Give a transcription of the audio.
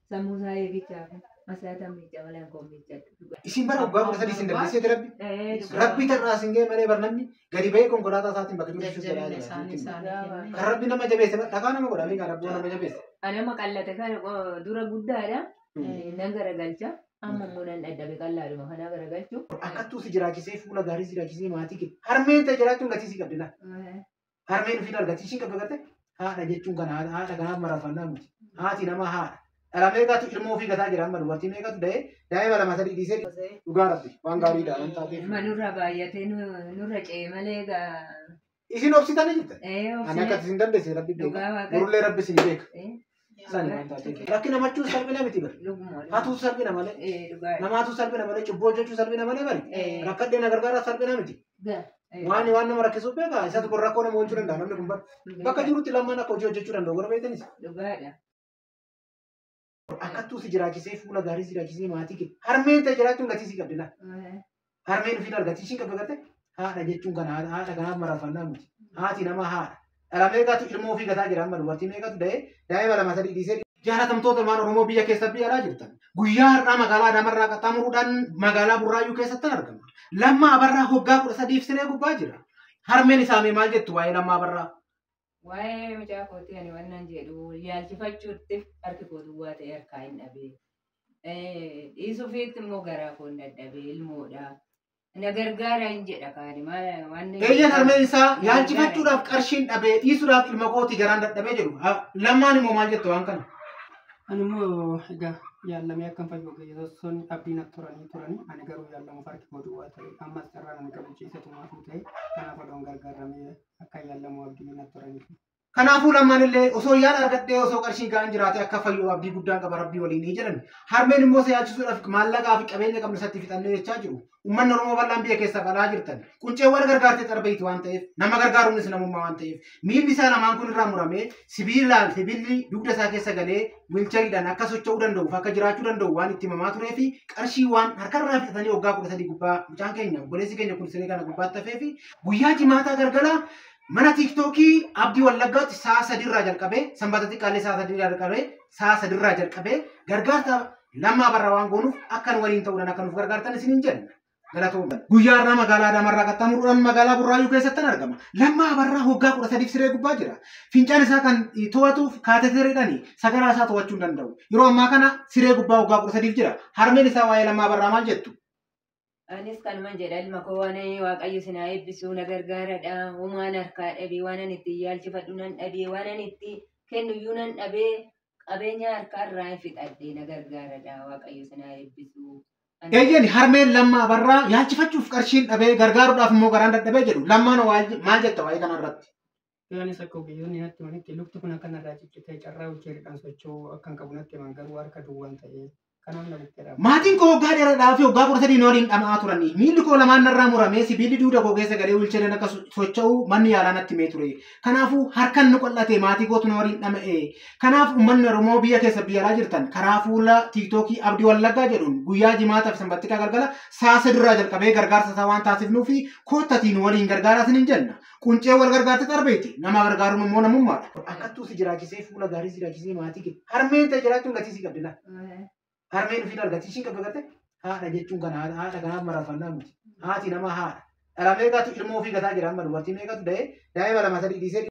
Sammuu isaa eegichaaf masaata miicca malee hin miiccadhu. Isin bara waggaa 13 isin dandeessee rabbi. Rabbi tarraa isin ga'e malee bar namni gadi ba'ee konkolaataa isaatiin bakka jiru jechuudha Jajjabina jira. isaanii isaanii Kan rabbi nama jabeesse dhagaa nama godha beekaa rabbi nama jabeesse. Ani amma qallate kana dura guddaadha. Nan garagalcha. Amma immoo nan dadhabe qallaadhuma kanaa garagalchu. Akkattuu si jiraachisee fuula gaarii si jiraachisee maatii kee harmeen ta'e jiraachuun gatii si qabdi laa. Harmeen ofiin argatti ishiin qabdu garte haadha jechuun kana haadha kanaaf mararfannaa miti. Haati nama haadha. Dhala meeqatu ilmoo ofii gataa jira amma dubartii meeqatu da'ee daa'ima lama sadii dhiisee dhugaa rabbi waan gaariidha waan taateef. Ilma nurra baay'atee nurra ce'e malee egaa. Isin obsitanii jirtan. Ani akka isin dandeesse rabbi beeka. Dhugaa waaqa. Borullee rabbi isin beeka. Sani waan taateef. Rakkina machuu salphina miti bari. Dhuguma. Hatuu salphina malee. Dhugaa. Namaatu salphina malee cubbuu hojjechuu salphina malee bari. Rakkadhee na gargaara salphina miti. Waan waan nama rakkisuuf beeka isatu kun rakkoo nama oolchuu danda'a namni kun bara. Bakka jirutti lammaan akka hojii hojjechuu danda'u gara beektanis. Dhugaadha. Akkattuu si jiraachisee fuula gaarii si jiraachisee maatii kee harmeen ta'e jiraachuun gatii si qabdi laa. Harmeen ofiin argatti ishiin qabdu garte haadha jechuun kana haadha kanaaf mararfannaa miti. Haati nama haadha. Dhala meeqatu ilmoo ofii gataa jira amma dubartii meeqatu da'ee daa'ima lama sadii dhiisee jaalatamtoota ilmaan Oromoo biyya keessa biyya alaa jirtan. Guyyaa har'aa magaalaa Adaamarraa qaxxaamuruudhaan magaalaa Burraayyuu keessatti argama. Lammaa Abarraa hoggaa 13 siree gubbaa jira. Harmeen isaa mee maal jettu waa'ee Lammaa Abarraa? Waa'ee mucaa kootii ani wannan jedhu yaalchifachuutti harki koo duwwaa ta'e harkaa hin dhabee. Dhiisuufiitti immoo garaa koo hin dadhabee ilmoodha. Na gargaara hin jedha kaani waan. Eeyyan harmeen isaa yaalchifachuudhaaf qarshiin dhabee dhiisuudhaaf ilma kootii garaan dadhabee jedhu. Lammaan immoo maal jettu waan kana? Ani immoo egaa yaallamee akkan fayyu ogeessonni abdii natti turanii ani garuu yaallamuuf harki koo duwwaa ta'e ammas carraan ani qabu ciisatumaafuu ta'e kanaaf odoon gargaaramee akka yaallamu abdii natti turanii. Kanaafuu lammaan illee osoo yaala argadhee osoo qarshiin ga'an jiraate akka fayyu abdii guddaan qaba rabbii waliin ni jedhan. Harmeen immoo isa yaalchisuudhaaf maallaqaa fi qabeenya qabnu isatti fixannee jechaa jiru. Uummanni Oromoo bal'aan biyya keessa balaa jirtan. Qunceewwan gargaartee xarbeeti waan ta'eef nama gargaaruunis namummaa waan ta'eef miilli isaa lamaan kun irraa muramee sibiilaan sibiilli dugda isaa keessa galee wiilchariidhaan akka socho'uu danda'uuf akka jiraachuu danda'u waan itti himamaa turee fi qarshii waan harkarraa fixatanii waggaa 13 gubbaa mucaan keenya obboleessi keenya kun siree kana gubbaatti hafee fi guyyaa jimaataa galgala mana tiiktookii Abdii Wallaggaatti sa'a 3 jalqabee sanbata xiqqaallee sa'a 3 jalqabee sa'a 3 jalqabee gargaarsa Lammaa Abarraa waan goonuuf akka nu waliin ta'uudhaan akka nuuf gargaartan isiniin jenna. Galatooma. Guyyaa har'aa magaalaa Adaamarraa qaxxaamuruudhaan magaalaa Burraayyuu keessatti argama. Lammaa Abarraa hoggaa 13 siree gubbaa jira. Fincaan isaa kan to'atuuf kaatetereedhaan sagaraa isaa to'achuu hin danda'u. Yeroo ammaa kana siree gubbaa hoggaa 13 jira. Harmeen isaa waa'ee Lammaa Abarraa maal jettu? Anis kanuman jedha ilma koo waan Waaqayyo sinaa eebbisuu na gargaaradha. Uumaan harkaa dhabee waan ani itti yaalchifadhu nan dhabee waan ani itti kennuyyuu nan dhabee qabeenya harkaarraa hin fixadhee na gargaaradha. Waaqayyo sinaa eebbisuu. Eeyyeen harmeen Lammaa Abarraa yaalchifachuuf qarshiin dhabee gargaaruudhaaf immoo garaan dadhabee jedhu. Lammaan maal jetta waa'ee kanarratti? Anis akka ogeessonni natti himanitti lukti kun akka narraa ciccitee carraa wiilchariidhaan socho'uu akka hin qabu natti himan garuu harka duwwaan ta'ee kanaaf na bukkee dhaabata. Maatiin koo waggaa dheeraadhaa fi waggaa 13 waliin dhama'aa turanii miilli koo lamaan narraa muramee sibiilli duuda koo keessa galee wiilchariin akka socho'u manni yaalaa natti himee ture. Kanaafuu harkaan nu qal'ate maatii kootu na waliin dhama'e. Kanaaf uummanni Oromoo biyya keessa biyya alaa jirtan karaa fuula tiiktookii Abdii Wallaggaa jedhuun guyyaa jimaataa fi sanbattiqaa galgala sa'a 3 jalqabee gargaarsa isaa waan taasifnuu fi koottatiin waliin gargaaraa isiniin jenna. Quncee wal gargaarte xarbeeti. Nama gargaaruun immoo namummaadha. Akkattuu si jiraachisee fuula gaarii si jiraachisee maatii kee harmeen ta'e jiraachuun gatii si qabdi laa. Harmeen ofiin argatti ishiin qabdu garte haadha jechuun kana haadha kanaaf mararfannaa miti. Haati nama haadha. Dhala meeqatu ilmoo ofii gataa jira amma dubartii meeqatu da'ee daa'ima lama sadii dhiisee